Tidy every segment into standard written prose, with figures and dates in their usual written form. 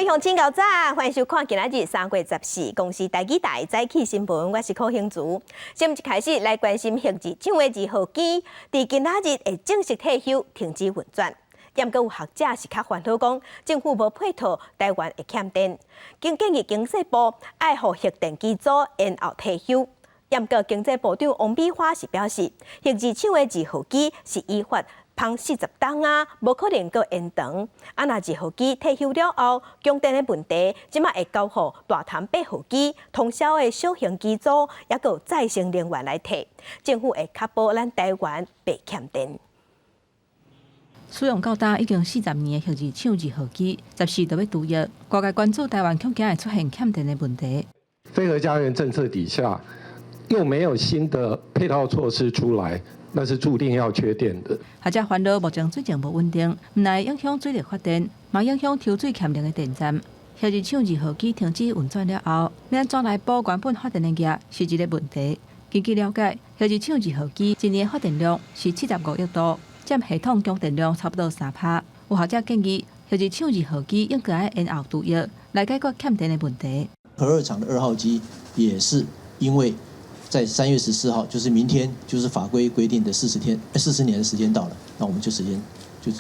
各位鄉親𠢕早，歡迎收看今仔日3月14公視台語台早起新聞，我是柯興竹。先一開始來關心核二廠的二號機，佇今仔日會正式退休，停止運轉。毋過有學者是較煩惱講，政府無配套，台灣會欠電。經建議經濟部愛予核電機組延後退休。毋過經濟部長王美花是表示，核二廠的二號機是依法芳40冬啊，無可能閣延長。啊，若二號機退休了後，供電的問題，這馬會交予大潭八號機、通霄的小型機組，抑閣有再生能源來替。政府會確保咱台灣袂欠電。使用到今已經40年的核二廠二號機，14就欲除役，外界關注台灣恐驚會出現欠電的問題。非核家園政策底下，又沒有新的配套措施出來，那是注定要缺電的。學者煩惱目前水情無穩定，毋但影響水力發電，嘛影響抽水潛能的電站。核二廠二號機停止運轉了後，欲按怎來補原本發電的額是一個問題。根據了解，核二廠二號機一年的發電量是75億度，佔系統供電量差不多3趴。有學者建議，核二廠二號機應該愛延後除役，來解決欠電的問題。核二廠的二號機也是因為在3月14號，就是明天，就是法規規定的40天、40年的時間到了，那我們就時間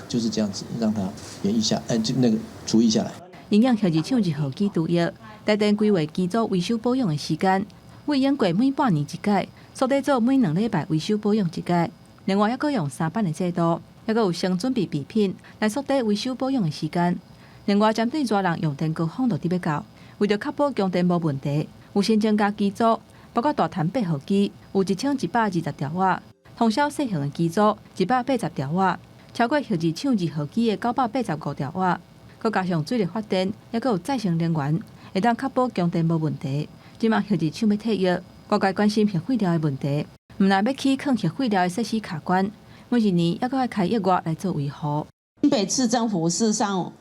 就是這樣子，讓它延役下，就那個除役下來。因應核二廠二號機除役，台電規劃機組維修保養的時間，為應過每半年一改，縮短做每2禮拜維修保養一改。另外，抑閣用三班的制度，抑閣有先準備備品來縮短維修保養的時間。另外，針對熱人用電高峰就佇欲到，為著確保供電無問題，有先增加機組，包括大潭八號機有1120兆瓦，通霄細型的機組180兆瓦，超過核二廠二號機的985兆瓦，閣加上水力發電，抑閣有再生能源，會當確保供電無問題。這馬核二廠欲退役，外界關心核廢料的問題，毋但欲起囥核廢料的設施卡關，每一年抑閣愛開億外來做維護。新北市政府事實上，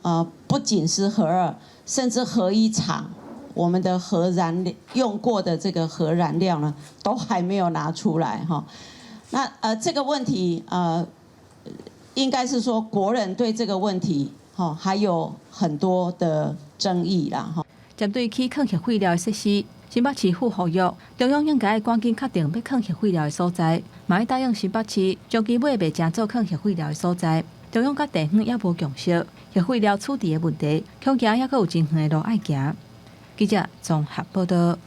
不僅是核二，甚至核一廠，我們的核燃料用過的這個核燃料呢，都還沒有拿出來哈。那這個問題應該是說國人對這個問題，哈，還有很多的爭議啦，哈。針對起囥核廢料的設施，新北市府呼籲中央應該趕緊確定欲囥核廢料的所在，嘛愛答應新北市將其買賣成做囥核廢料的所在。中央佮地方猶無共識，核廢料處置的問題，恐驚猶閣有真遠的路愛行。記者綜合報道。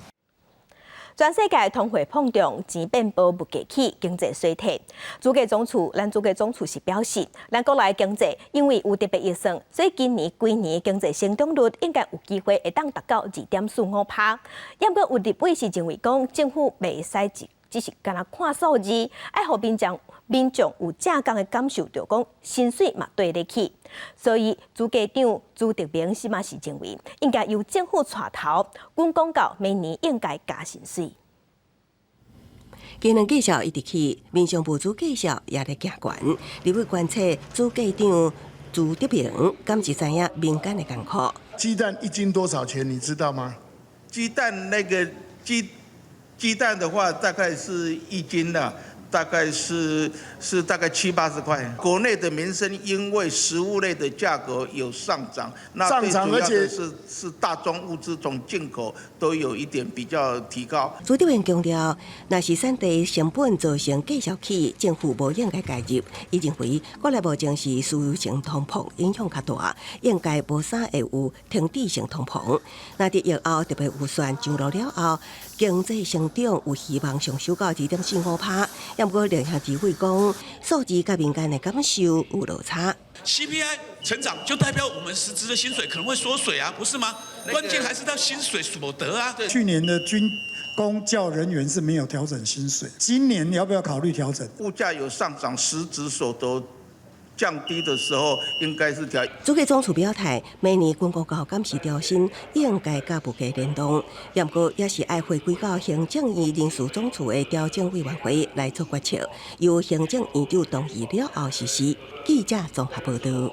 全世界通貨膨脹，錢變薄，物價起，經濟衰退。主計總處，咱主計總處是表示，咱國內經濟因為有特別預算，所以今年規年經濟成長率應該有機會會當達到2.45趴。毋過有立委是認為講，政府袂使只是干焦看數字，愛予民眾有正確的感受著講薪水嘛綴咧起。所以主計長朱德明是嘛是認為，應該由政府帶頭，阮公告明年應該加薪水。機能繼續一直起，民生部主計數也咧行懸，立委關切主計長朱德明，敢是知影民間的艱苦？雞蛋一斤多少錢？你知道嗎？雞蛋那個雞蛋的話，大概是一斤的，大概是大概七八十塊。國內的民生因為食物類的價格有上漲，那上漲而且是大宗物資從進口都有一點比較提高。朱德明強調，若是產地成本造成繼續起，政府無應該介入。伊認為國內目前是輸入性通膨影響較大，應該無啥會有停滯性通膨。若佇疫後特別預算上路了後，經濟成長有希望上修到2.45趴。毋過廖兄智慧講，數字佮民間的感受有落差。 CPI 成長就代表我們實質的薪水可能會縮水啊，不是嗎？關鍵還是到薪水所得啊。去年的軍公教人員是沒有調整薪水，今年要不要考慮調整？物價有上漲，實質所得降低的時候，應該是調。主計總處表態，明年軍公教敢是調薪，應該佮物價聯動，毋過也是愛回歸到行政院人事總處的調整委員會來做決策，由行政院長同意了後實施。記者綜合報道。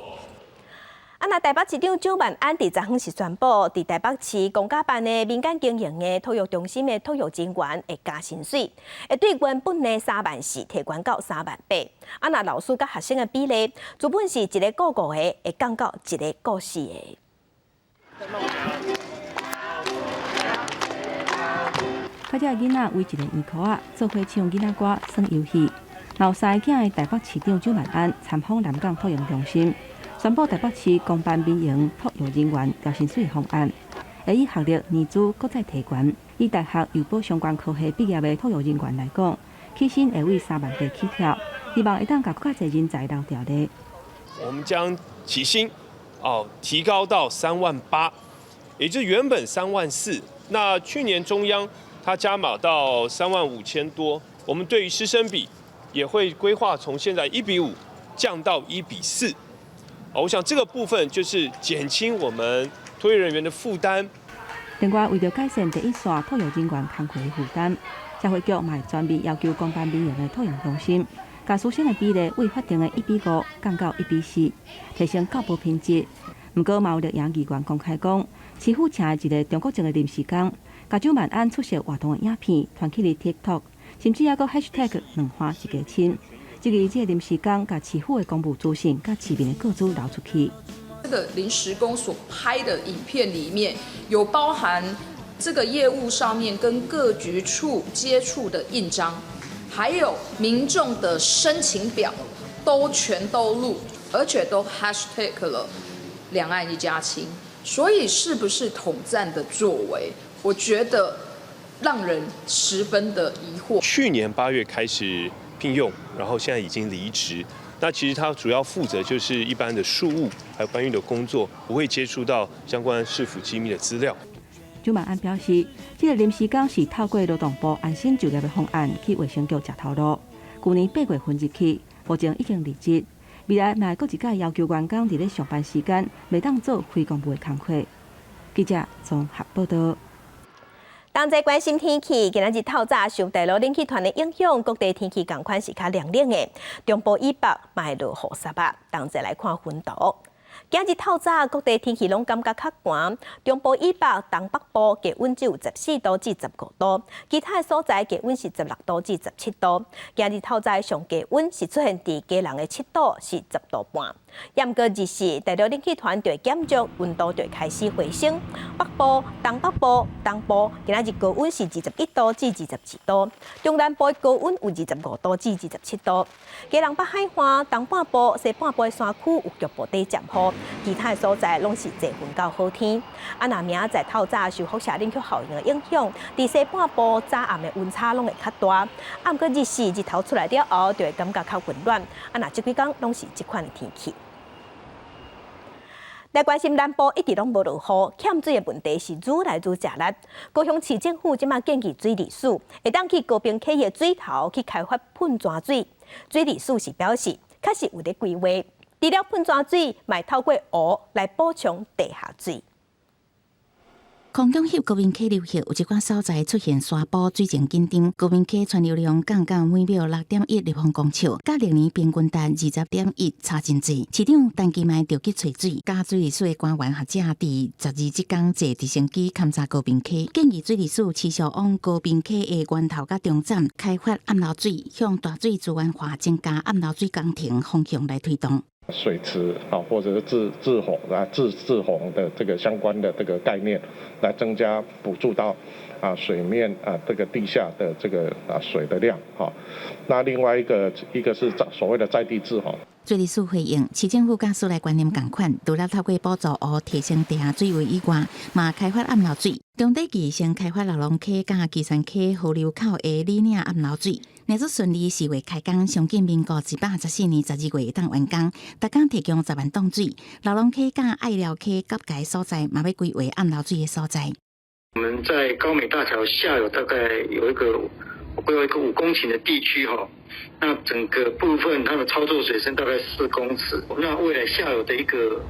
啊，那台北市長蔣萬安佇昨昏是宣布，佇台北市公家辦的民間經營的托育中心的托育人員會加薪水，會對原本的3萬4提懸到3萬8。啊，若老師佮學生的比例，原本是一個僱五個，會降到一個僱四個。較早囡仔圍一个圓箍仔，做伙唱囡仔歌、耍遊戲。有三个囝的台北市長蔣萬安參訪南港托嬰中心，宣布台北市公辦民營托育人員調薪水方案，會以學歷年資閣再提懸。以大學幼保相關科系畢業的托育人員來講，起薪會為3萬八起跳，希望會當共閣較濟人才留佇咧。我們將起薪哦提高到3萬8，也就是原本3萬4。那去年中央它加碼到3萬5千多，我們對於師生比也會規劃從現在1比5降到1比4。我想這個部分就是減輕我們托育人員的負擔。另外，為著改善第一線托育人員工課的負擔，社會局嘛會全面要求公辦民營的托嬰中心，共師生的比例為法定的1比5降到1比4，提升教保品質。毋過，嘛有綠營議員公開講，市府請的一个中國籍的臨時工，共蔣萬安出席活動的影片傳去 TikTok，甚至猶閣 hashtag 兩岸一家親，質疑這个臨時工共市府的公務資訊佮市民的個資流出去。這個臨時工所拍的影片裡面有包含這個業務上面跟各局處接觸的印章，還有民眾的申請表，都全都錄，而且都 hashtag 了兩岸一家親。所以是不是統戰的作為？我覺得讓人十分的疑惑。去年8月開始聘用，然後現在已經離職。那其實他主要負責就是一般的庶務，還有搬運的工作，不會接觸到相關市府機密的資料。蔣萬安表示，這个臨時工是透過勞動部安心就業的方案去衛生局食頭路。舊年8月份入去，目前已經離職。未來嘛會閣一擺要求員工佇咧上班時間，袂當做非公務的工課。記者綜合報道。同齊關心天氣，今仔日透早受大陸冷氣團的影響，各地天氣仝款是較涼冷的。中部以北嘛會落雨濕啊。同齊來看雲圖。今日透早各地天氣攏感覺較寒，中部以北、東北部低溫只有14度至15度，其他的所在低溫是16度至17度。今日透早上低溫是出現佇基隆的7度，是10度半。毋過日時，大陸冷氣團就會減弱，溫度就會開始回升。北部、東北部、東部今仔日高溫是21度至22度，中南部高溫有25度至27度。基隆北海岸、東半部、西半部的山區有局部短暫雨，其他的所在攏是濟雲到好天。啊，若明仔載透早受輻射冷卻效應的影響，佇西半部早暗的溫差攏會較大。啊，毋過日時日頭出來了後，就會感覺較溫暖。啊，若這幾工攏是這款的天氣。來關心南部一直攏無落雨，欠水的問題是愈來愈食力。高雄市政府這馬建議水利署會當去高屏溪的水頭去開發噴泉水。水利署是表示，確實有咧規劃，除了噴泉水，嘛會透過湖來補充地下水。空中翕高屏溪流域有一寡所在出現沙坡水情緊張，高屏溪川流量降到每秒6.1立方公尺，佮歷年平均值20.1差真濟。市長陳其邁著去揣水，佮水利署的官員學者佇12這工坐直升機勘察高屏溪，建議水利署持續往高屏溪的源頭佮終站開發暗流水，向大水資源化增加暗流水工程方向來推動。水池啊，或者是滯洪啊、滯洪的這個相關的這個概念，來增加補助到啊水面啊這個地下的這個啊水的量哈。那另外一個是在所謂的在地滯洪。水利署回應，市政府佮署內觀念仝款，除了透過補助湖提升地下水位以外，嘛開發暗流水。中短期先開發荖濃溪佮旗山溪河流口的里嶺暗流水，若是順利4月開工，上緊民國114年12月會當完工，逐工提供10萬噸水。荖濃溪佮隘寮溪交界所在，嘛欲規劃暗流水的所在。我們在高美大橋下游大概有一個規劃一個5公頃的地區哈，那整個部分它的操作水深大概4公尺，那未來下游的一個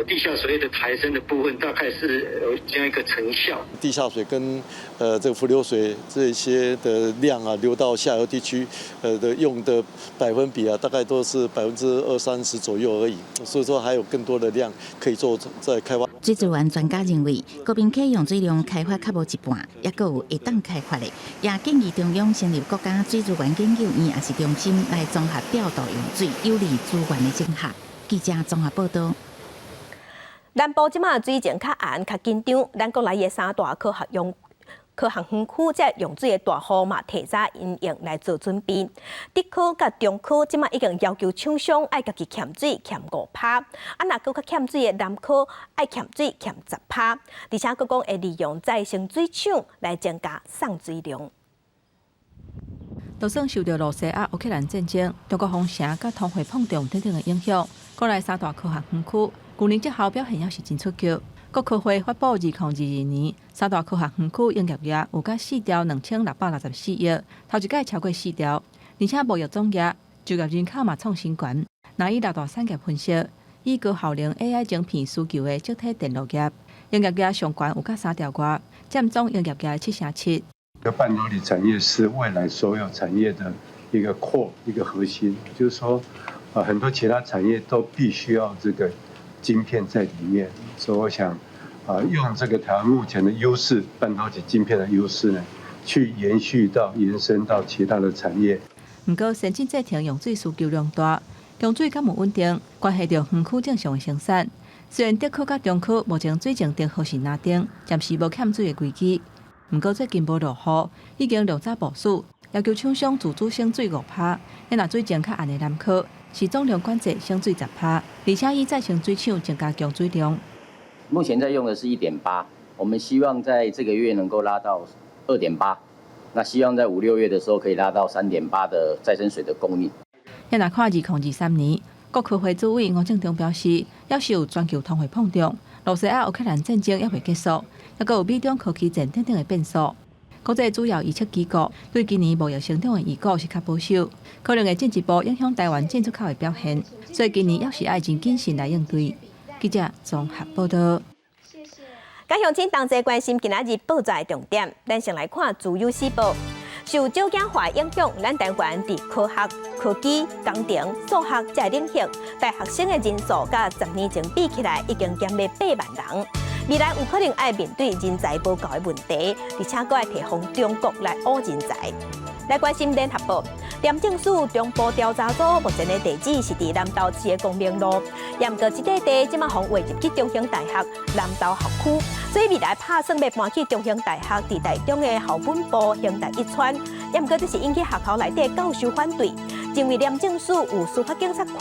地下水的抬升的部分，大概是有這樣一個成效。地下水跟這個伏流水這些的量啊，流到下游地區的用的百分比啊，大概都是20-30%左右而已，所以說還有更多的量可以做再開發。水資源專家認為，高屏溪用水量開發較無一半，猶閣有會當開發的，也建議中央成立國家水資源研究院，抑是中心來綜合調度用水，有利資源的整合。記者綜合報道。南部這馬水情較絚較緊張，咱國內的三大科學用科學園區這用水的大戶嘛，提早因應來做準備。竹科佮中科這馬已經要求廠商愛家己欠水欠5趴，啊，若閣較欠水的南科愛欠水欠10趴，而且閣講會利用再生水廠來增加送水量。就算受著羅西亞、烏克蘭戰爭、中國封城佮通貨膨脹等等的影響，國內三大科學園區舊年績效表現猶是真出色。國科會發布2022年三大科學園區營業額有甲4兆2664億，頭一擺超過4兆，而且貿易總額就業人口嘛創新高。若以六大產業分析，以高效能 AI 晶片需求的積體電路業，營業額上懸有甲3兆外，佔總營業額的7成7。半導體產業是未來所有產業的一個 core 一個核心，就是說，啊，很多其他產業都必須要這個晶片在裡面，所以我想，啊，用這個台灣目前的優勢，半導體晶片的優勢呢，去延續到延伸到其他的產業。毋過，先進製程用水需求量大，供水敢有穩定，關係著園區正常的生產。雖然竹科佮中科目前水情燈號是藍燈，暫時無欠水的危機。毋過最近無落雨，已經量早部署，要求廠商自主省水5趴。若水情較絚的南科是總量管制省水10趴，而且以再生水廠增加供水量。目前在用的是1.8，我們希望在這個月能夠拉到2.8，那希望在五六月的時候可以拉到3.8的再生水的供應。若看2023年，國科會主委吳政忠表示，猶是有全球通貨膨脹，羅西亞、烏克蘭戰爭猶未結束，猶閣有美中科技戰等等的變數。國際主要預測機構對今年貿易成長的預估是較保守，可能會進一步影響台灣進出口的表現，所以今年猶是愛真謹慎來應對。記者綜合報道。佮鄉親同齊關心今仔日報紙的重點，咱先來看《自由時報》。受少子化影響，咱台灣佇科學、科技、工程、數學這領域，大學生的人數佮10年前比起來，已經減了8萬人。未來有可能愛面對人才無夠的問題，而且閣愛提防中國來挖人才。來關心聯合報，廉政署中部調查組目前的地址是佇南投市的光明路，毋過這塊地這馬予劃入去中興大學南投校區，所以未來拍算欲搬去中興大學佇台中的校本部興大一村，毋過這是引起學校內底教授反對，認為廉政署有司法警察權，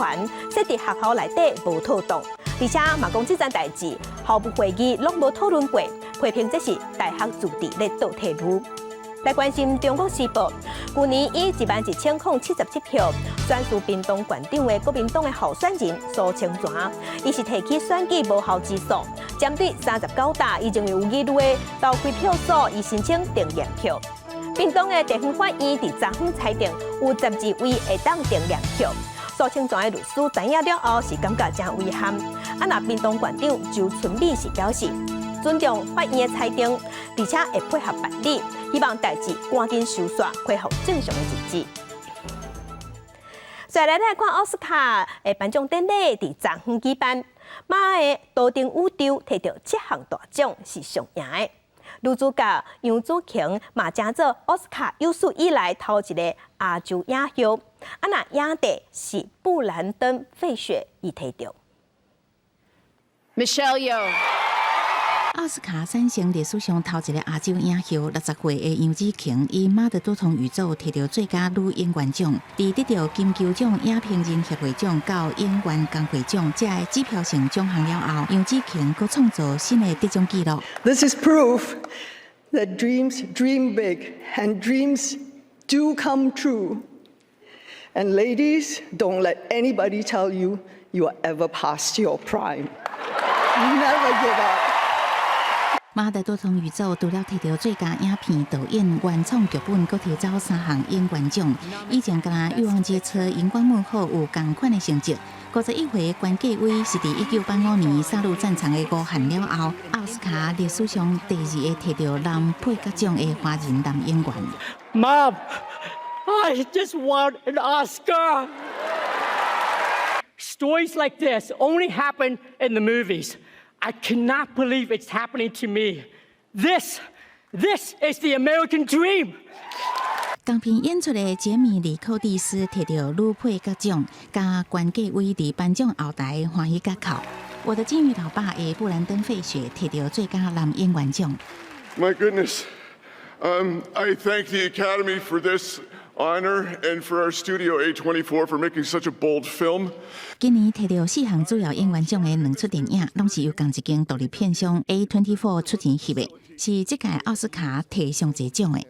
設佇學校內底無妥當，而且嘛講這件代誌校務會議攏無討論過，批評這是大學自治咧倒退路。來關心中國時報，舊年以11,077票選輸屏東縣長的國民黨的候選人蘇清泉，伊是提起選舉無效之訴，針對39打伊認為有疑慮的投開票所，伊申請重驗票。屏東的地方法院佇昨昏裁定有12位會當重驗票。蘇清泉的律師知影了後是感覺真遺憾。啊，若屏東縣長周春米是表示尊重法院的裁定，而且會配合辦理，希望代誌趕緊收煞，恢復正常的日子。再來來看奧斯卡的頒獎典禮，佇昨昏舉辦，媽的多重宇宙提著七項大獎是上贏的。女主角楊紫瓊嘛成做奧斯卡有史以來頭一个亞洲影后。啊，若影帝是布蘭登·費雪伊提著。 Michelle Yeoh。奧斯卡產生歷史上頭一个亞洲影后，60歲的楊紫瓊以《媽的多重宇宙》提著最佳女演員獎，佇得著金球獎、影評人協會獎佮演員工會獎這个指標性獎項了後，楊紫瓊閣創造新的得獎紀錄。 This is proof that dreams dream big and dreams do come true. And ladies, don't let anybody tell you you are ever past your prime. Never give up. 媽的多重宇宙除了提著最佳影片、導演、原創劇本，閣提走三項演員獎。以前敢若欲望街車、熒光幕後有仝款的成績。51歲關繼威是佇1985年殺入戰場的吳漢了後，奧斯卡歷史上第二个提著男配角獎的華人男演員。 Mom, I just won an Oscar. Stories like this only happen in the movies. I cannot believe it's happening to me. This is the American dream. 共片演出的傑米·李寇蒂斯提著女配角獎，佮關繼威佇頒獎後台歡喜甲哭。我的鯨魚老爸》的布蘭登·費雪提著最佳男演員獎。 My goodness, I thank the Academy for this honor and for our studio A24 for making such a bold film. 今年提著四項主要演員獎的兩齣電影，攏是由仝一間獨立片商 A24 出錢翕的，是這屆奧斯卡提上濟獎的。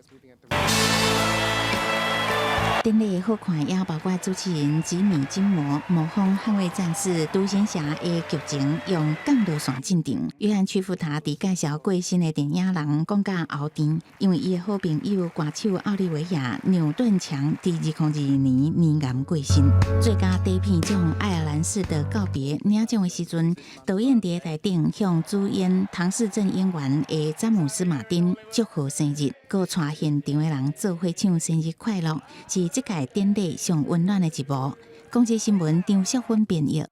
典禮好看也包括主持人吉米金魔、魔方捍衛戰士、獨行俠的劇情用降落傘進場。約翰屈伏塔佇介紹過身的電影人講甲喉甜，因為伊的好朋友歌手奧利維亞紐頓強佇2022年乳癌過身。最佳短片獎《愛爾蘭式的告別》領獎的時陣，導演佇台頂向主演唐氏症演員的詹姆斯馬丁祝賀生日，閣帶現場的人做伙唱生日快樂，是這屆典禮上溫暖的一幕。公視新聞張淑芬編譯。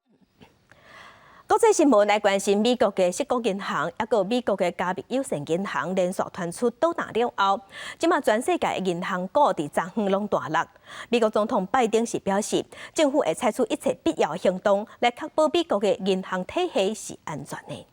國際新聞來關心美國的矽谷銀行，抑閣美國的加密有線銀行連續傳出倒彈了後，這馬全世界的銀行股佇昨昏攏大落。美國總統拜登是表示，政府會採取一切必要行動來確保美國的銀行體系是安全的。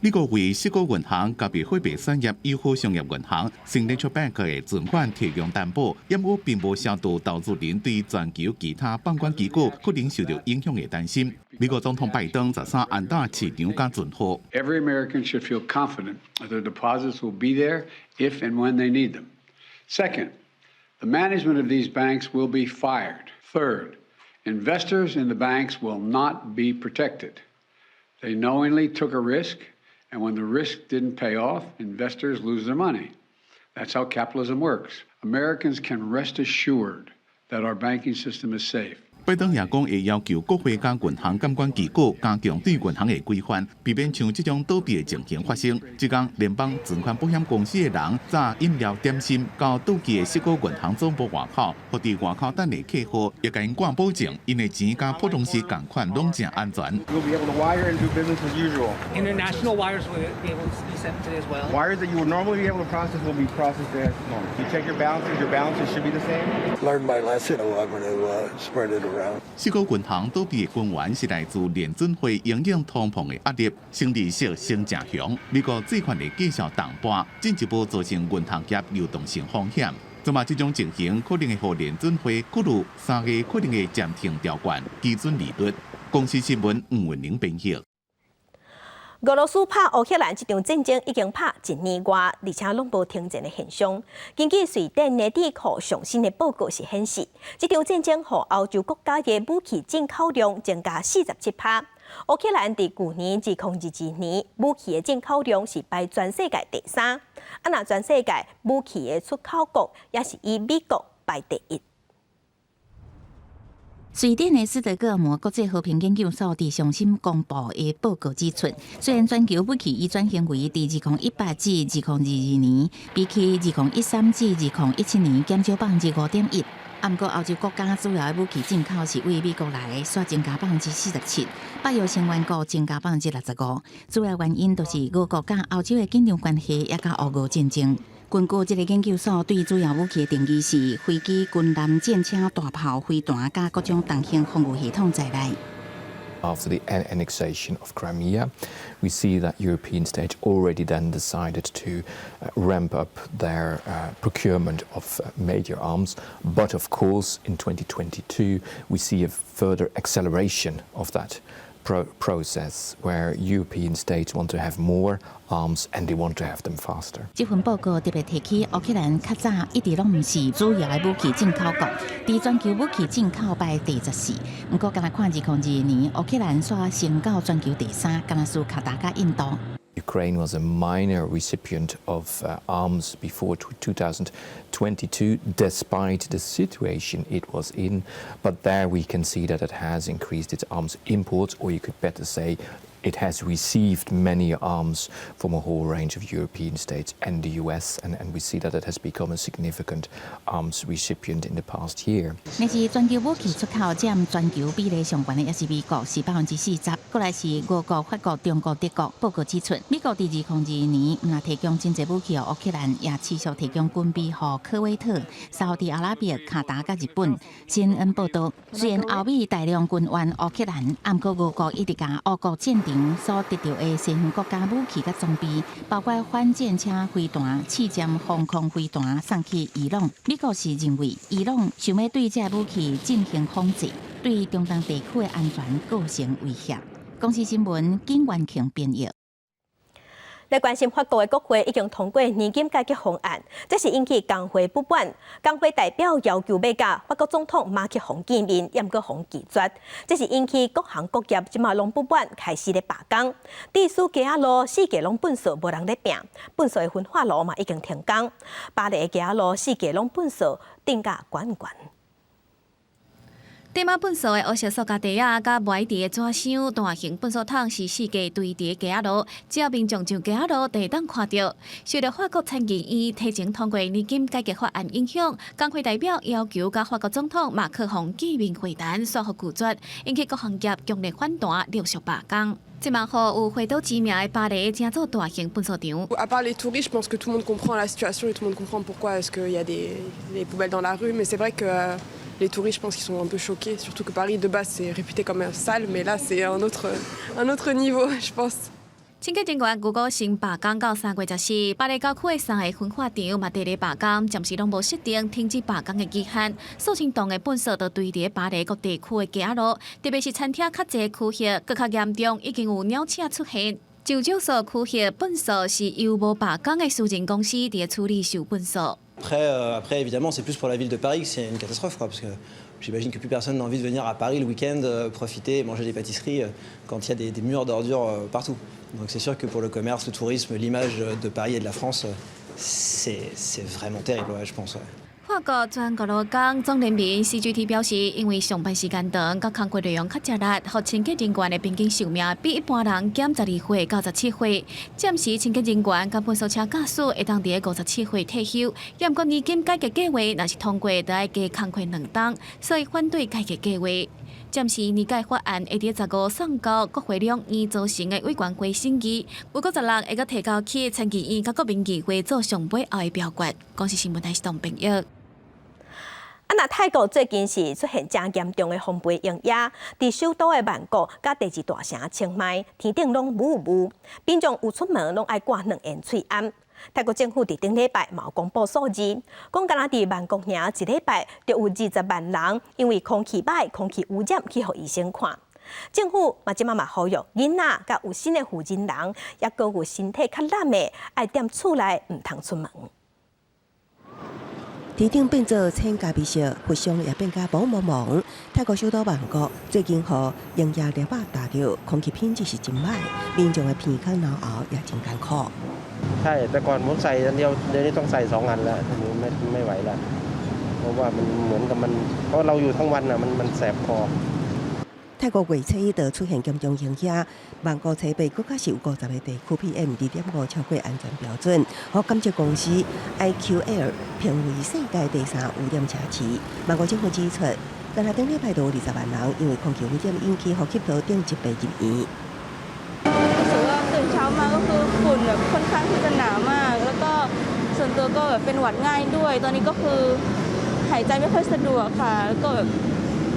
美國為矽谷銀行加密貨幣產業友好商業銀行 Signature Bank 的存款提供擔保，毋過並無消除投資人對全球其他放款機構可能受著影響的擔心。美國總統拜登13按打市場佮存戶。 Every American should feel confident that their deposits will be there if and when they need them. Second, the management of these banks will be fired. Third, investors in the banks will not be protected. They knowingly took a risk. And when the risk didn't pay off, investors lose their money. That's how capitalism works. Americans can rest assured that our banking system is safe. 拜登也講會要求國會佮銀行監管機構加強對銀行的規範，避免像這種倒閉的情形發生。這工聯邦存款保險公司的人炸飲料點心到倒去的矽谷銀行總部外口，予佇外口等的客戶會共𪜶掛保證，𪜶的錢佮普通時仝款攏誠安全。 You'll be able to wire and do business as usual. International wires will be able to be sent today as well. Wires that you would normally be able to process will be processed as normal. You check your balances, your balances should be the same. Learned my lesson. I'm going to spread it around. 矽谷銀行倒閉的根源是來自聯準會因應通膨的壓力，升利息升誠雄。美國債券的繼續重撥，進一步造成銀行業流動性風險。這馬這種情形可能會予聯準會考慮3月可能會暫停調懸基準利率。公視新聞吳文玲編譯。俄羅斯拍烏克蘭這場戰爭已經拍一年外，而且攏無停戰的現象。根據瑞典的智庫上新的報告是顯示，這場戰爭予歐洲國家的武器進口量增加47%。烏克蘭佇舊年2022年武器的進口量是排全世界第三，啊若全世界武器的出口國也是以美國排第一。瑞典的斯德哥爾摩國際和平研究所佇上新公布的報告指出，雖然全球武器移轉行為佇2018至2022年，比起2013至2017年減少5.1%，毋過歐洲國家主要的武器進口是對美國來的，煞增加47%，北約成員國增加65%，主要原因就是俄國佮歐洲的緊張關係，抑佮烏俄戰爭。根據這個研究所對主要武器的定義是飛機、軍艦、戰車、大炮、飛彈佮各種重型防禦系統在內。 After the annexation of Crimea, we see that European states already then decided to ramp up their procurement of major arms. But of course, in 2022, we see a further acceleration of that process where European states want to have more arms and they want to have them faster. 這份報告特別提起，烏克蘭較早一直攏毋是主要的武器進口國，佇全球武器進口排第14。毋過，敢若看2022年，烏克蘭煞升到全球第三，敢若輸卡達佮印度。 Ukraine was a minor recipient of arms before 2022, despite the situation it was in. But there we can see that it has increased its arms imports, or you could better say It has received many arms from a whole range of European states and the US, and we see that it has become a significant arms recipient in the past year. 若是全球武器出口佔全球比例上懸的，也是美國，是40%，過來是俄國、法國、中國、德國。報告指出，美國佇2022年毋但提供真濟武器予烏克蘭，也持續提供軍備予科威特、沙烏地阿拉伯、卡達佮日本。CNN 報道，雖然歐美大量軍援烏克蘭，毋過俄國一直共烏國戰場所得著的西方國家武器佮裝備，包括反戰車飛彈、刺針防空飛彈，送去伊朗。美國是認為伊朗想欲對這武器進行仿製，對中東地區的安全構成威脅。公視新聞金元慶編譯。來關心法國的國會已經通過年金改革方案，這是引起工會不滿。工會代表要求欲佮法國總統馬克宏見面，毋過予拒絕。這是引起各行各業這馬攏不滿，開始咧罷工。致使街仔路四界攏糞埽，無人咧拚，糞埽的焚化爐嘛已經停工。巴黎的街仔路四界攏糞埽，頂甲懸懸。堆滿糞埽的烏色塑膠袋仔，佮無愛丟的紙箱，大型糞埽桶是四界堆佇街仔路，只要民眾上街仔路，就會當看著。受著法國參議院提前通過年金改革法案影響，工會代表要求佮法國總統馬克宏見面會談，煞予拒絕，引起各行業強烈反彈，陸續罷工。這馬予有花都之名的巴黎成做大型糞埽場。 À part les touristes, je pense que tout le monde comprend la situation et tout le monde comprend pourquoi est-ce qu'il y a des poubelles dans la rue. Mais c'est vrai que les touristes, je pense qu'ils sont un peu choqués. Surtout que Paris, de base, c'est réputé comme sale, mais là, c'est un autre niveau, je pense. 清潔人員預估先罷工到3月14，巴黎郊區的三个焚化廠嘛佇咧罷工，暫時攏無設定停止罷工的期限。數千噸的糞埽都堆佇巴黎各地區的街仔路，特別是餐廳較濟區域，閣較嚴重，已經有鳥鼠出現。上少數區域糞埽是由無罷工的私人公司佇處理收糞埽。 Après, évidemment, c'est plus pour la ville de Paris que c'est une catastrophe, quoi, parce que j'imagine que plus personne n'a envie de venir à Paris le week-end profiter et manger des pâtisseries quand il y a des murs d'ordures partout. Donc c'est sûr que pour le commerce, le tourisme, l'image de Paris et de la France, c'est vraiment terrible, ouais, je pense. Ouais. 法國全國勞工總聯盟 CGT 表示，因為上班時間長，佮工作內容較吃力，予清潔人員的平均壽命比一般人減12歲到17歲。暫時清潔人員佮糞埽車駕駛會當佇57歲退休。毋過年金改革計劃若是通過，就愛加工課2冬，所以反對改革計劃。暫時年改法案會佇15送交國會兩院組成的委員會審議，預估16會閣提交去參議院佮國民議會做上尾後的表決。公視新聞台是董朋友。啊，若泰國最近是出現誠嚴重的風飛蠅蟻，佇首都的曼谷佮第二大城清邁，天頂攏霧霧，民眾有出門攏愛掛兩緣喙罨。泰國政府佇頂禮拜嘛有公布數字，講干焦佇曼谷爾一禮拜就有20萬人因為空氣歹、空氣污染去予醫生看。政府嘛這馬嘛呼籲囡仔佮有身的負責人，抑閣有身體較懶的，愛踮厝內毋通出門。天頂變做淺咖啡色，佛像也變甲濛濛濛。泰國首都曼谷最近予蠅蟻粒仔蹛著，空氣品質是真歹，民眾的鼻孔咽喉也真艱苦。 ใช่แต่ก่อนผมใส่อันเดียวเดี๋ยวนี้ต้องใส่สองอันแล้วทีนี้ไม่ไม่ไหวแล้วเพราะว่ามันเหมือนกับมันเพราะเราอยู่ทั้งวันอ่ะมันมันแสบคอ 泰國月初就出現嚴重蠅蟻，曼谷初八閣較是有50個地區 PM 2.5超過安全標準，予監測公司 IQAir 評為世界第三污染城市。曼谷政府指出，干焦頂禮拜就有20萬人因為空氣污染引起呼吸道等疾病入院。 รู้สึกว่าตื่นเช้ามาก็คือฝุ่นแบบค่อนข้างที่จะหนามาก แล้วก็ส่วนตัวก็แบบเป็นหวัดง่ายด้วย ตอนนี้ก็คือหายใจไม่ค่อยสะดวกค่ะ แล้วก็แบบ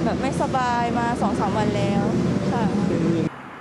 แบบไม่สบายมาสองสามวันแล้วค่ะ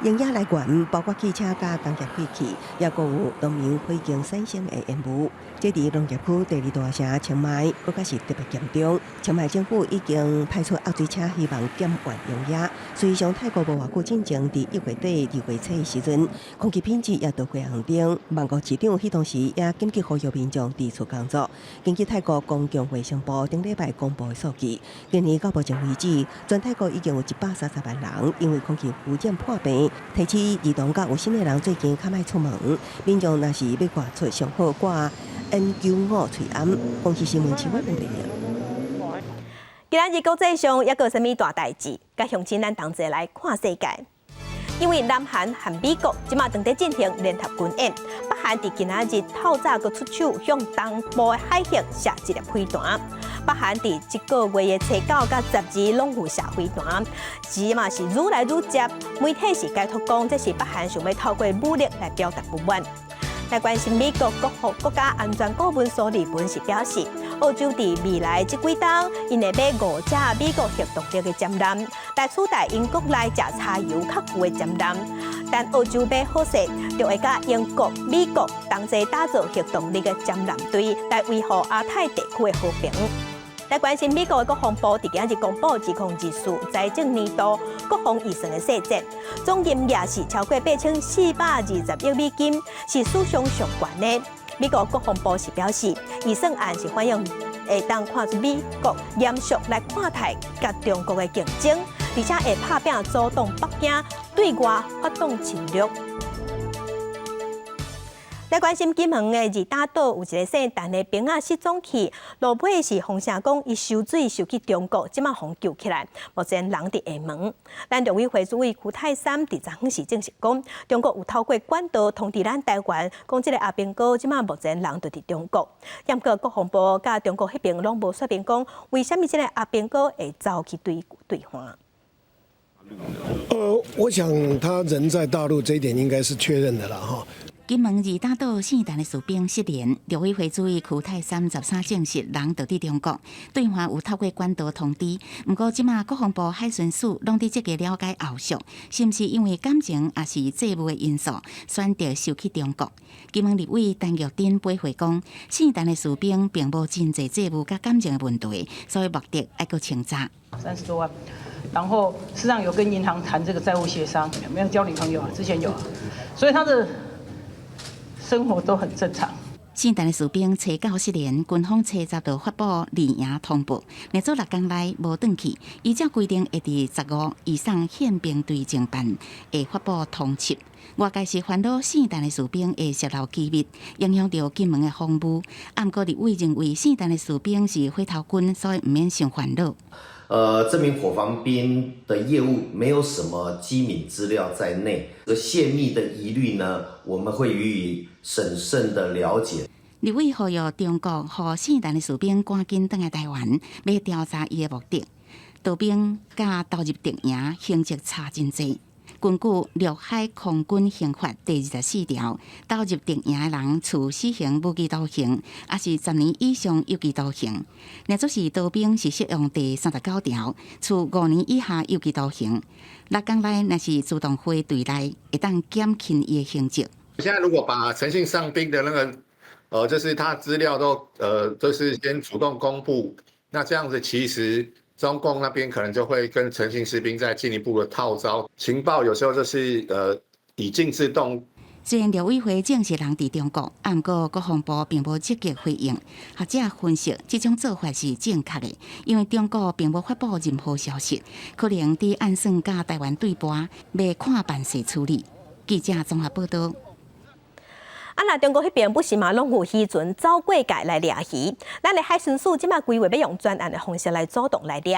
蠅蟻來源包括汽車佮工業廢氣，抑閣有農民火警產生的煙霧。這佇農業區第二大城清邁，閣較是特別嚴重。清邁政府已經派出壓水車，希望減緩蠅蟻。事實上，泰國無偌久進前，佇1月底、2月初的時陣，空氣品質也都過紅燈。曼谷市長彼當時也緊急呼籲民眾佇厝工作。根據泰國公共衛生部頂禮拜公布的數據，今年到目前為止，全泰國已經有130萬人因為空氣污染破病。提醒兒童佮有身的人最近較莫出門，民眾若是欲外出，上好掛 N95喙罨。公視新聞徐偉文報導。今仔日國際上猶閣有啥物大代誌？佮鄉親咱同齊來看世界。因為南韓和美國這馬正佇進行聯合軍演，北韓佇今仔日透早閣出手向東部的海域射一粒飛彈。北韓佇這個月的初九佮十二攏有射飛彈，這嘛是愈來愈捷。媒體是解讀講，這是北韓想欲透過武力來表達不滿。來關心美國國防國家安全顧問蘇利文是表示，澳洲佇未來這幾冬，𪜶會買五隻美國核動力的潛艦，來取代英國內食柴油較舊的潛艦。但澳洲欲好勢，就會佮英國、美國同齊打造核動力的潛艦隊，來維護亞太地區的和平。來關心美國的國防部佇今日公布2024財政年度國防預算的細節，總金額是超過8420億美金，是史上上懸的。美國國防部是表示，預算案是反映會當看出美國嚴肅來看待佮中國的競爭，而且會拍拚阻擋北京對外發動侵略。來關心金門的二打島有一个姓陳的兵仔失蹤去，落尾是風聲講伊泅水泅去中國，這馬予救起來，目前人佇廈門。咱陸委會主委邱太三佇昨昏時證實講，中國有透過管道通知咱台灣，講這个阿兵哥這馬目前人就佇中國。毋過國防部佮中國彼邊攏無說明講，為啥物這个阿兵哥會走去對對岸？我想他人在大陸這一點應該是確認的了哈。金門二打島姓陳的士兵失聯，陸委會主委邱太三13證實人就佇中國，對岸有透過管道通知。毋過這馬國防部海巡署攏佇積極了解後續，是毋是因為感情抑是債務的因素，選擇泅去中國？金門立委陳玉珍回話講，姓陳的士兵並無真濟債務佮感情的問題，所以目的愛閣清查。 30多萬，然後事實上有跟銀行談這個債務協商，沒有交女朋友啊？之前有，所以他的生活都很正常。姓陳的士兵初九失聯，軍方初十就發布離營通報，連續六工內無轉去。依照規定，會佇15以上憲兵隊偵辦，會發布通緝。外界是煩惱姓陳的士兵會洩露機密，影響著金門的防務。毋過立委認為姓陳的士兵是火頭軍，所以毋免傷煩惱。這名伙房兵的業務沒有什麼機敏資料在內，這洩密的疑慮呢，我們會予以審慎的了解。立委呼籲中國予姓陳的士兵趕緊轉來台灣，欲調查伊的目的。逃兵佮投入敵營，刑責差真濟。根據《陸海空軍刑法》第24條，投入敵營的人處死刑、無期徒刑，抑是10年以上有期徒刑。若做是逃兵，是適用第39條，處5年以下有期徒刑。六工內若是自動回隊內，會當減輕伊的刑責。現在如果把陳姓上兵的那個，就是他資料都，就是先主動公布，那這樣子其實中共那邊可能就會跟陳姓士兵再進一步的套招情報，有時候就是以靜制動。雖然陸委會證實人佇中國，毋過國防部並無積極回應。學者分析，這種做法是正確的，因為中國並無發布任何消息，可能佇暗算佮台灣對盤，欲看辦勢處理。記者綜合報道。啊，若中國彼邊不時嘛，攏有漁船走過界來掠魚。咱的海巡署這馬規劃欲用專案的方式來主動來掠。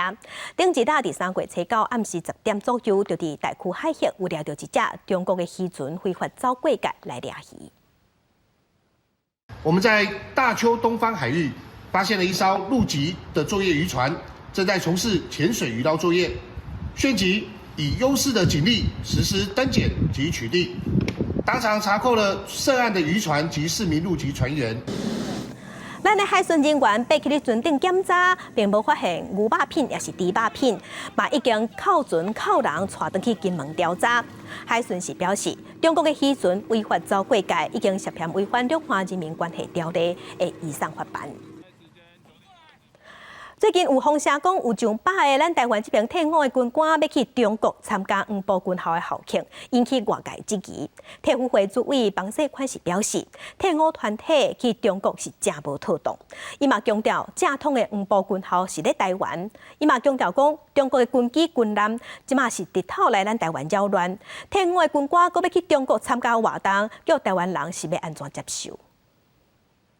頂一搭佇3月初9暗時10點左右，就佇大坵海域有掠著一隻中國的漁船非法走過界來掠魚。我們在大邱東方海域發現了一艘陸籍的作業漁船，正在從事淺水漁撈作業，旋即以優勢的警力實施登檢及取締。當場查扣了涉案的漁船及四名陸籍船員。咱的海巡人員爬去咧船頂檢查，並無發現牛肉片抑是豬肉片，嘛已經扣船扣人帶轉去金門調查。海巡是表示，中國的漁船違法走過界，已經涉嫌違反兩岸人民關係條例，會移送法辦。最近有風聲講，有上百个咱台灣這邊退伍的軍官欲去中國參加黃埔軍校的校慶，引起外界質疑。退輔會主委彭世寬是表示，退伍團體去中國是誠無妥當。伊嘛強調，正統的黃埔軍校是佇台灣。伊嘛強調講，中國的軍機軍艦這馬是直透來咱台灣擾亂。退伍的軍官閣欲去中國參加活動，叫台灣人是欲按怎接受？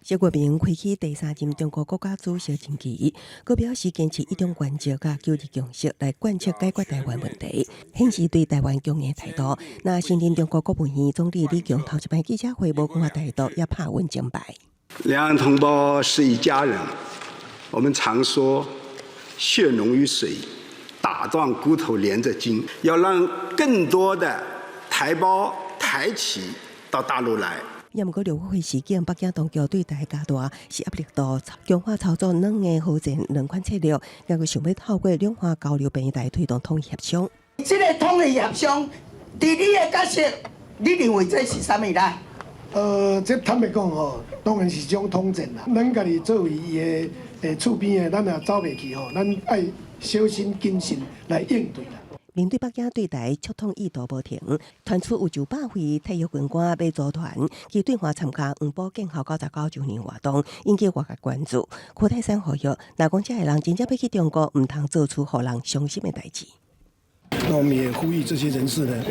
習近平開啟第三任中國國家主席任期，閣表示堅持一中原則佮九二共識來貫徹解決台灣問題，顯示對台灣強硬態度。那新任中國國務院總理李強頭一擺記者會無講話台獨，也拍穩鐘牌。兩岸同胞是一家人，我們常說血濃於水，打斷骨頭連著筋，要讓更多的台胞台企到大陸來。也毋過陸委會事件，北京當局對台加大施壓力度，強化操作兩個和戰兩款策略，猶閣想欲透過兩岸交流平台推動統一協商。這個統一協商，佇你的角色，你認為這是啥物來？這坦白講吼，當然是一種統戰啦。咱家己作為伊的厝邊的，咱也走袂去吼，咱愛小心謹慎來應對啦。面對北京對台促統意圖無停，傳出有900位退役軍官欲組團去對岸參加黃埔建校99週年活動，引起外界關注。柯泰山呼籲，若講這个人真正欲去中國，毋通做出予人傷心的代誌。那我們也呼籲這些人士呢，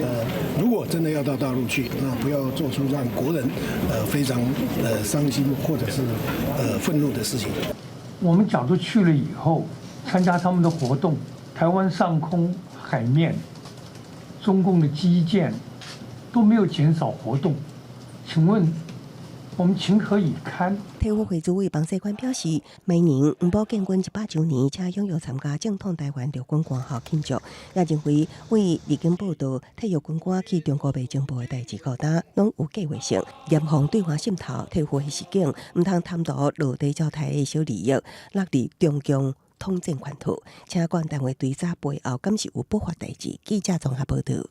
如果真的要到大陸去，那不要做出讓國人非常傷心或者是憤怒的事情。我們假如去了以後，參加他們的活動，台灣上空、海面，中共的機艦都沒有減少活動，請問我們情何以堪？退輔會主委彭世寬表示，每年黃埔建軍100週年，請踴躍參加正統台灣陸軍官校慶祝，也認為對日經報道退役軍官去中國賣情報的代誌告單，攏有計劃性，嚴防對岸滲透退伍的事件，毋通貪圖落地招台的小利益，落佇中共統戰圈套，請國安單位追查背後，敢是有不法代誌？記者綜合報道。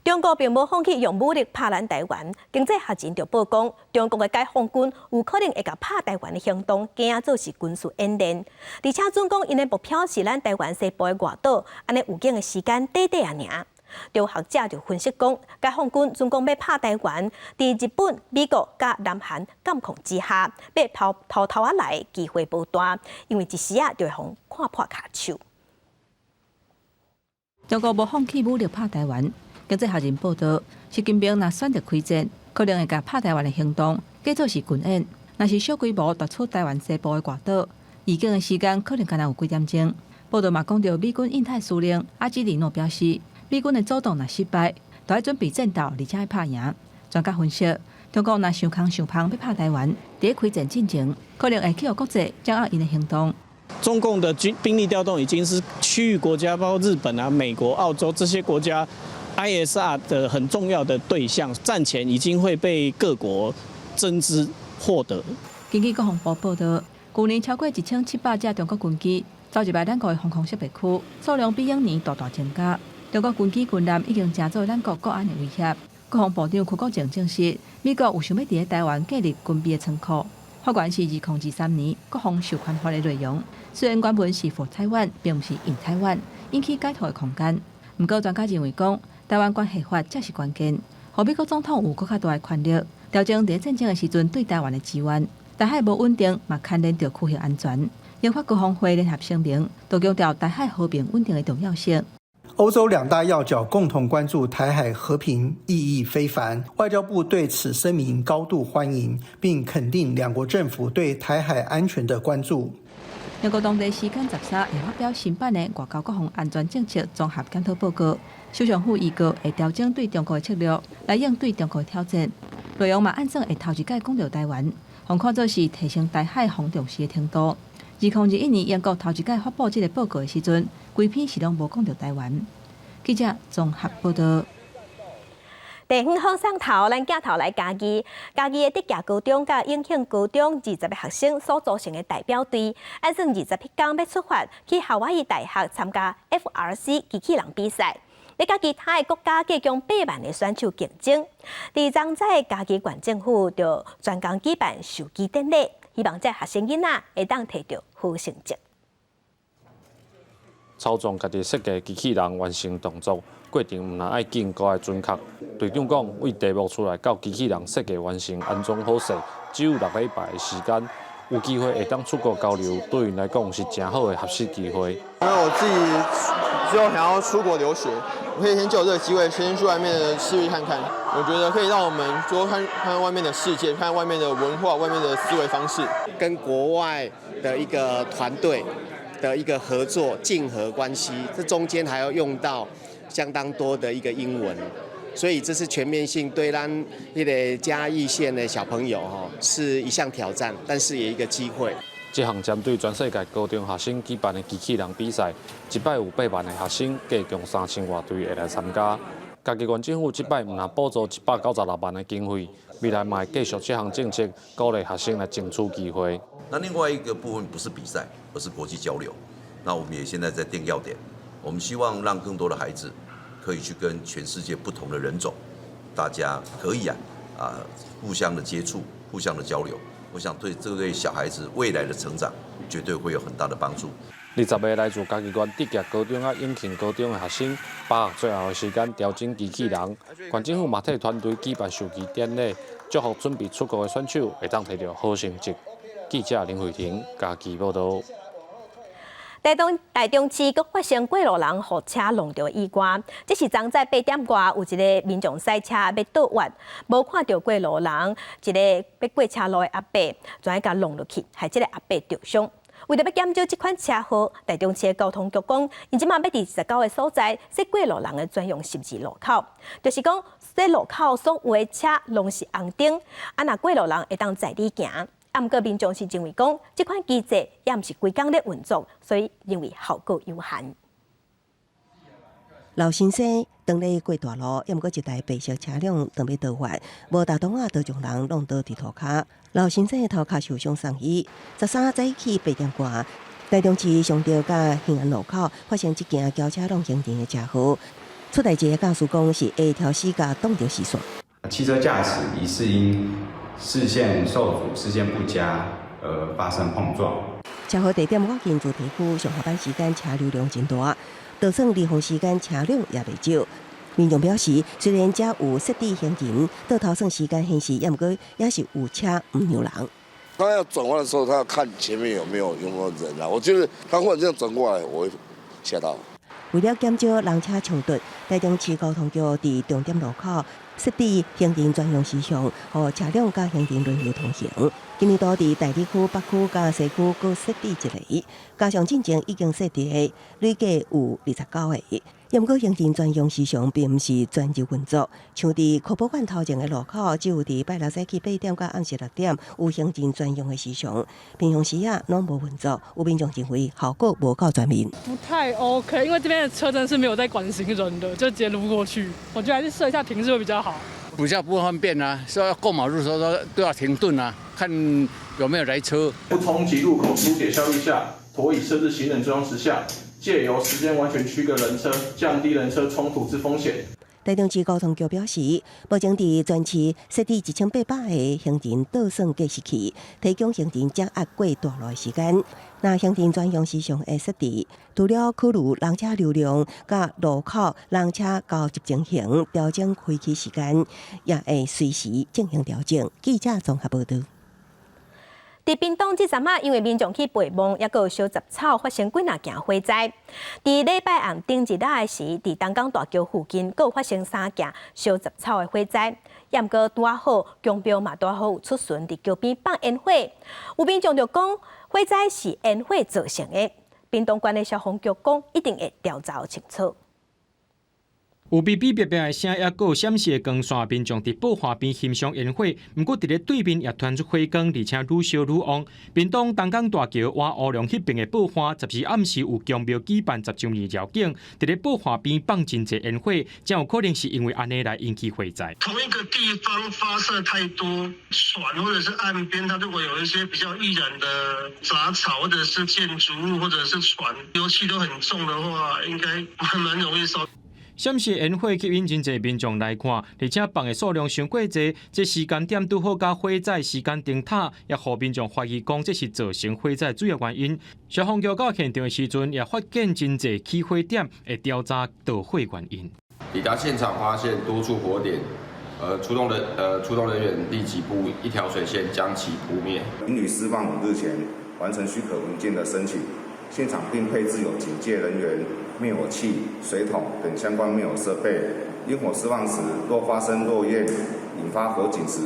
中國並無放棄用武力拍咱台灣。經濟學人就報講，中國的解放軍有可能會共拍台灣的行動，驚做是軍事演練。而且準講，𪜶的目標是咱台灣西部的外島，按呢預警的時間短短仔爾。有學者就分析講，解放軍準講欲拍台灣，佇日本、美國佮南韓監控之下，欲偷偷偷仔來機會無大，因為一時仔就會予看破跤手。中國無放棄武力拍台灣。經濟學人報道，習近平若選擇開戰，可能會共拍台灣的行動，假做是軍演；若是小規模奪取台灣西部的外島，預警的時間可能干焦有幾點鐘。報道嘛講著，美軍印太司令阿基里諾表示，美軍的主動若失敗，就愛準備戰鬥，而且愛拍贏。專家分析，中國若傷空傷芳欲拍台灣，佇開戰進前，可能會去予國際掌握𪜶的行動。中共的軍兵力調動已經是區域國家，包括日本啊、美國、澳洲這些國家 ISR 的很重要的對象，戰前已經會被各國爭執獲得。根據國防部報道，去年超過1700架中國軍機走入來咱國的防空識別區，數量比往年大大增加。中國軍機軍艦已經成做咱國國安的威脅。國防部長邱國正證實，美國有想欲佇咧台灣建立軍備的倉庫。發言是2023年國防授權法的內容。雖然原文是 for 台灣，並毋是 in 台灣，引起解讀的空間。毋過專家認為講，台灣關係法才是關鍵，予美國總統有閣較大的權力，調整佇戰爭的時陣對台灣的支援。台海無穩定，嘛牽連著區域安全。英法國防會聯合聲明，都強調台海和平穩定的重要性。歐洲兩大要角共同關注台海和平，意義非凡。外交部對此聲明高度歡迎，並肯定兩國政府對台海安全的關注。英國當地時間13會發表新版的外交國防安全政策綜合檢討報告，首相府預告會調整對中國的策略，來應對中國的挑戰。內容嘛按算會頭一擺講著台灣，予看做是提升台海防重視的程度。2021年英國頭一擺發布這個報告的時陣，規篇是攏無講著台灣。記者綜合報道。地方好送頭，咱鏡頭來嘉義，嘉義的德協高中佮永慶高中20個學生所組成的代表隊，按算27天欲出發去夏威夷大學參加 FRC 機器人比賽，欲佮其他的國家計共8萬个選手競爭。佇昨早嘉義縣政府就專工舉辦授旗典禮，希望這學生囡仔會當提著好成績。操縱家己設計機器人完成動作，過程毋但愛緊，閣愛準確。隊長講，對題目出來到機器人設計完成、安裝好勢，只有6禮拜的時間，有機會會當出國交流，對𪜶來講是誠好的學習機會。因為我自己之後想要出國留學，我可以先藉這個機會，先去外面試試看看。我覺得可以讓我們多看看外面的世界，看外面的文化、外面的思維方式，跟國外的一個團隊的一個合作競合關係，這中間還要用到相當多的一個英文，所以這是全面性對咱彼个嘉義縣的小朋友吼是一項挑戰，但是也一個機會。這項針對全世界高中學生舉辦的機器人比賽，這擺有8萬个學生，加共3000外隊會來參加。嘉義縣政府這擺毋但補助196萬的經費，未來嘛會繼續這項政策，鼓勵學生來爭取機會。那另外一個部分不是比賽，而是國際交流。那我們也現在在定要點，我們希望讓更多的孩子可以去跟全世界不同的人種，大家可以互相的接觸，互相的交流。我想對這對小孩子未來的成長，絕對會有很大的幫助。20個來自嘉義縣竹崎高中佮永慶高中的學生，把握最後的時間調整機器人。縣政府嘛替團隊舉辦授旗典禮，祝福準備出國的選手會當提著好成績。記者林慧婷嘉義報導。台東台中市閣發生過路人予車挵著意外，這是昨早8點外有一个民眾駛車欲倒彎，無看著過路人，一个欲過車路的阿伯，就按呢共挵落去，害這个阿伯著傷。為著欲減少這款車禍，台中市交通局講，𪜶這馬欲佇19个所在設過路人的專用十字路口，就是講這路口所有的車攏是紅燈，啊若過路人會當在理行。啊，毋過民眾是認為講，這款機制也毋是規工咧運作，所以認為效果有限。老先生當咧過大路，猶毋過一台白色車輛當欲倒彎，無大擋仔，就將人挵倒佇塗跤。老先生的頭殼受傷送醫。13早起8點外，台中市崇德佮興安路口發生這件轎車挵行人的車禍。出代誌的駕駛講是下條死角擋著視線。汽車駕駛疑似因視線受阻、視線不佳而發生碰撞。車禍地點靠近主題區，上下班時間車流量真大，就算離峰時間車輛也袂少。民眾表示，雖然遮有設置行人倒頭算時間顯示，猶毋過也是有車毋讓人。他要轉彎的時候，他要看前面有沒有人啊。我覺得他忽然這樣轉過來，我會嚇到。為了減少人車衝突，台中市交通局佇重點路口設置行人專用時相，予車輛佮行人輪流通行。今年度佇大里區、北區佮西區各設置一個，加上進前已經設置的，累計有29個。毋過行人專用時相並毋是全日運作，像佇科博館頭前的路口，只有佇拜六早起8點到暗時6點有行人專用的時相，平常時啊攏無運作。有民眾認為效果無夠全面。不太 OK，因為這邊的車真的是沒有在管行人的，就直接擼過去。我覺得還是設一下停止會比較好。比較不方便啊，說要過馬路的時候都要停頓啊，看有沒有來車。不衝擊路口疏解效率下，妥以設置行人專用時相。藉由時間完全區隔人車，降低人車衝突之風險。台中市交通局表示，目前佇全市設置1800個行人倒算計時器，提供行人掌握過大路的時間。若行人專用時相的設置，除了考慮人車流量、佮路口人車交接情形，調整開啟時間，也會隨時進行調整。記者綜合報導。佇屏東這陣仔，因為民眾去陪墓，抑閣有燒雜草，發生幾若件火災。佇禮拜暗頂日仔的時，佇東港大橋附近，閣有發生三件燒雜草的火災。猶毋過拄仔好，宮廟嘛拄仔好有出巡佇橋邊放煙火。有民眾就講，火災是煙火造成的。屏東縣的消防局講，一定會調查清楚。有嗶嗶癟癟的聲，抑閣有閃爍的光線，民眾佇寶華邊欣賞煙火。毋過佇咧對面也傳出火光，而且愈燒愈旺。屏東東港大橋倚烏龍彼爿的寶華，14暗時有宮廟舉辦10週年繞境，佇咧寶華邊放真濟煙火，真有可能是因為按呢來引起火災。同一個地方發射太多船，或者是岸邊，它如果有一些比較易燃的雜草，或者是建築物，或者是船，油氣都很重的話，應該蠻容易燒。閃爍煙火吸引真濟民眾來看，而且放的數量傷過濟，這時間點拄好佮火災時間燈塔，也予民眾懷疑講這是造成火災主要原因。消防局到現場的時陣，也發現真濟起火點，會調查導火原因。抵達現場發現多處火點，出動人員立即佈一條水線將其撲滅。應於施放5日前完成許可文件的申請，現場並配置有警戒人員、滅火器、水桶等相關滅火設備，煙火釋放時，若發生落焰引發火警時，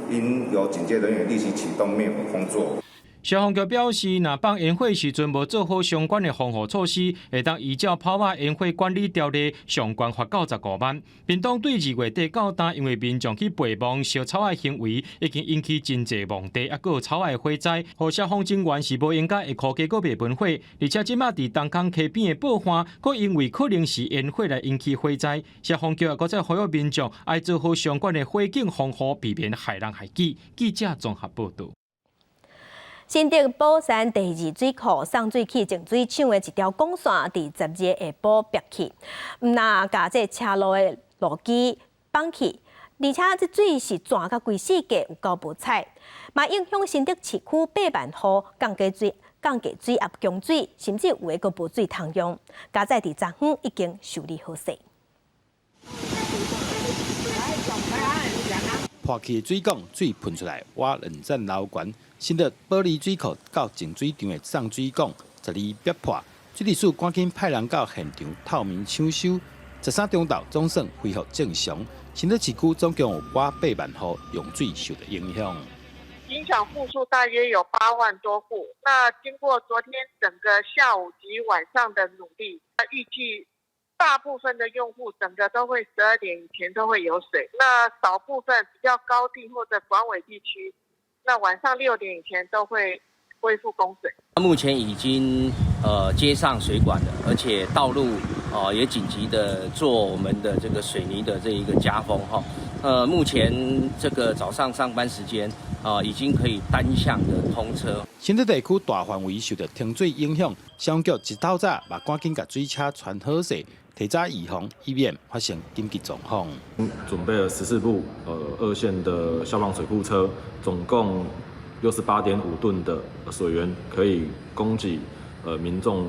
應由警戒人員立即啟動滅火工作。消防局表示，若放煙火時陣無做好相關的防護措施，會當依照炮仔煙火管理條例相關罰到15萬。屏東對2月底到今，因為民眾去陪墓燒草仔行為，已經引起真濟墓地抑閣有草仔火災，予消防人員是無閒共下箍雞閣袂噴火，而且這馬佇東崁溪邊的報岸，閣因為可能是煙火來引起火災，消防局也閣再呼籲民眾愛做好相關的火警防護，避免害人害己。記者綜合報導。新竹寶山第二水庫送水去淨水廠的一條管線，佇10日下晡爆去，毋但共這車路的路基崩去，而且這水是湠甲規世界有夠無彩，嘛影響新竹市區8萬戶降低水壓供水，甚至有的閣無水通用。佳哉佇昨昏已經修理好勢。破去的水管，水噴出來，倚兩層樓懸。新竹保里水庫到淨水廠的送水管，12逼破，水利署趕緊派人到現場透明搶修。13中晝總算恢復正常。新竹市區總共有倚8萬戶用水受到影響。影響戶數大約有8萬多戶。那經過昨天整個下午及晚上的努力，預計大部分的用戶整個都會12點以前都會有水。那少部分比較高地或者管委地區，那晚上6點以前都會恢復供水。目前已經接上水管了，而且道路也緊急的做我們的這個水泥的這一個加封哈。目前這個早上上班時間已經可以單向的通車。新竹地區大範圍受到停水影響，消防局一透早嘛趕緊共水車傳好勢，提早預防，以免發生緊急狀況。準備了14部二線的消防水庫車，總共68.5噸的水源，可以供給民眾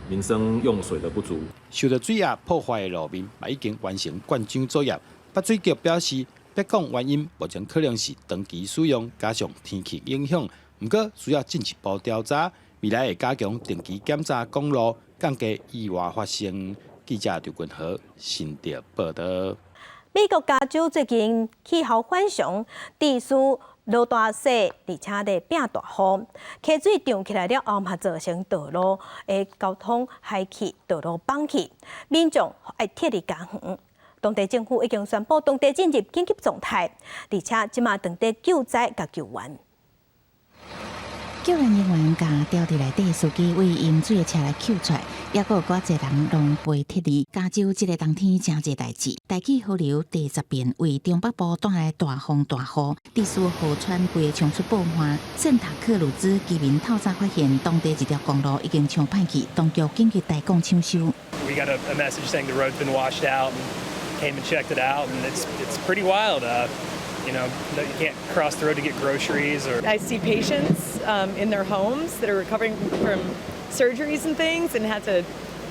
民生用水的不足。受到水壓破壞的路面，嘛已經完成灌漿作業。北水局表示，爆管原因目前可能是長期使用加上天氣影響，毋過需要進一步調查。未來會加強定期檢查管路，降低意外發生。記者劉君和新竹報導。美國加州最近氣候反常，致使落大雪，而且咧變大風，溪水漲起來了後，嘛造成道路的交通海去，道路崩去，民眾愛撤離家園。當地政府已經宣布當地進入緊急狀態，而且這馬正佇救災佮救援。救援人員共吊佇內底司機對淹水的車內救出來，抑閣有閣濟人攏被撤離。加州這个冬天誠濟代誌，大氣河流第十遍為中北部帶來大風大雨，致使河川規个衝出報岸。聖塔克魯茲居民透早發現當地一條公路已經沖歹去，當局緊急動工搶修。 We got a message saying the road's been washed out and came and checked it out, and it's pretty wild. You can't cross the road to get groceries or. I see patients in their homes that are recovering from surgeries and things and had to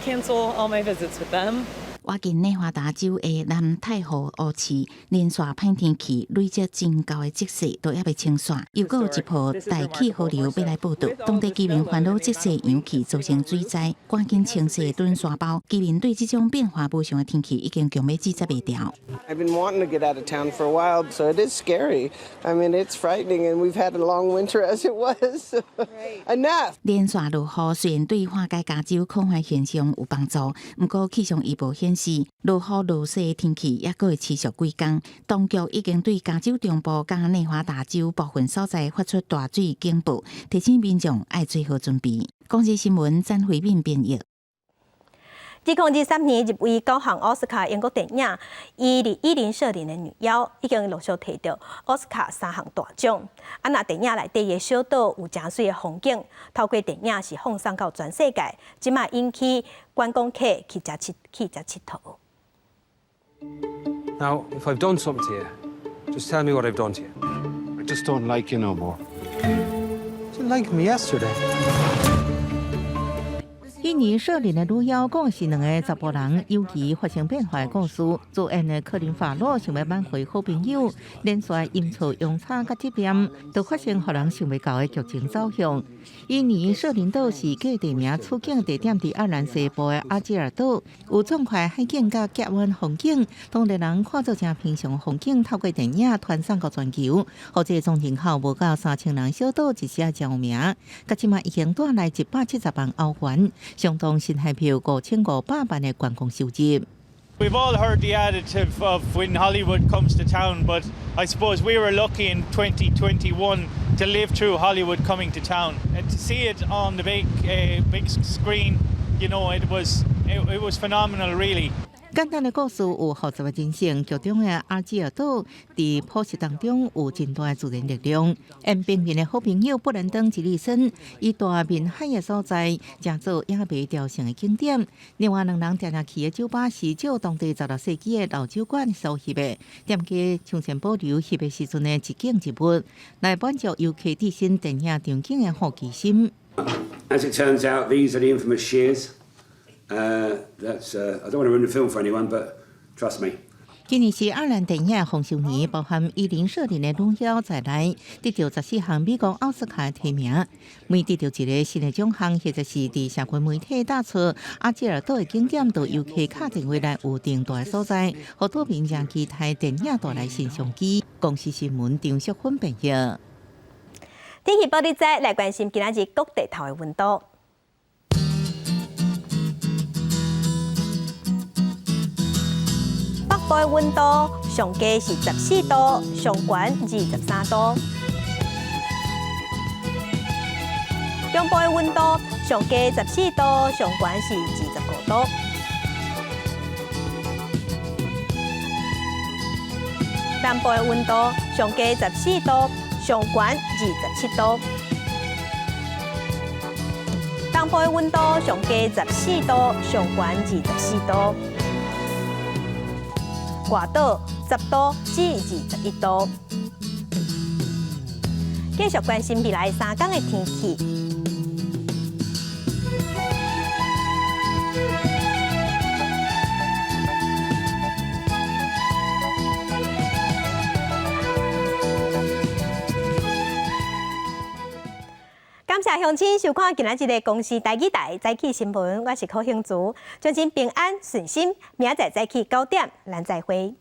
cancel all my visits with them. 倚近內華達州的南太湖烏市，連續歹天氣累積真高的積雪都猶未清散，又閣有一波大氣河流欲來報到，當地居民煩惱積雪揚起造成水災，趕緊清洗囤沙包。居民對這種變化無常的天氣已經強欲接袂牢。 I've been wanting to get out of town for a while, so it is scary. I mean, it's frightening, and we've had a long winter as it was. Enough. 連續落雨雖然對緩解加州空旱現象有幫助，毋過氣象預報顯示，落雨落雪的天氣猶閣會持續幾工。當局已經對加州中部佮內華達州部分所在發出大水警報，提醒民眾愛做好準備。公視新聞詹慧敏編譯。2023年入圍九項奧斯卡英國電影《伊林舍林的女妖》已經陸續提著奧斯卡三項大獎。啊，若電影內底的小島有誠媠的風景，透過電影是放送到全世界，這馬引起觀光客去遮𨑨去遮𨑨迌。 Now, if I've done something to you, just tell me what I've done to you. I just don't like you no more. You didn't like me yesterday. 印尼舍林的女妖講是兩个查埔人友誼發生變化的故事。主演的柯林法洛想欲挽回好朋友，連續陰錯陽差佮執念，都發生予人想袂到的劇情走向。印尼舍林島是繼地名取景地點佇愛爾蘭西部的阿吉爾島，有壯闊海景佮峽灣風景，當地人看做誠平常風景，透過電影傳送到全球，予這總人口無到3000人小島一時仔誠有名，佮這馬已經帶來170萬歐元，相當新台幣5500萬的觀光收入。 We've all heard the additive of when Hollywood comes to town, but I suppose we were lucky in 2021 to live through Hollywood coming to town and to see it on the big screen. It was phenomenal, really. 簡單的故事有複雜的人生，劇中的阿吉爾島佇朴實當中有真大的自然力量。演平民的好朋友布蘭登·吉利森，伊蹛面海的所在，成做影迷朝聖的景點。另外兩人定定去的酒吧是借當地16世紀的老酒館所翕的，店家搶先保留翕的時陣的一景一物，來滿足遊客置身電影場景的好奇心。 As it turns out, these are the infamous shears. I don't want to ruin the film for anyone, but trust me. 今年是愛爾蘭電影豐收年，包含伊林舍林的女妖在內，得著14項美國奧斯卡提名。每得著一个新的獎項，或者是佇社群媒體打出阿吉爾島的景點，都遊客敲電話來預訂蹛的所在，予島民誠期待電影帶來新商機。公視新聞張淑芬編譯。天氣報你知，來關心今仔日各地頭的溫度。北部的溫度上低是14度，上懸23度。中部的溫度上低14度，上懸是25度。南部的溫度上低14度，上懸27度。東部的溫度上低14度，上懸24度。外島10度至21度。繼續關心未來3天的天氣。感謝鄉親收看今仔日的公視台語台早起新聞，我是柯興竹，祝恁平安順心，明仔載早起9點，咱再會。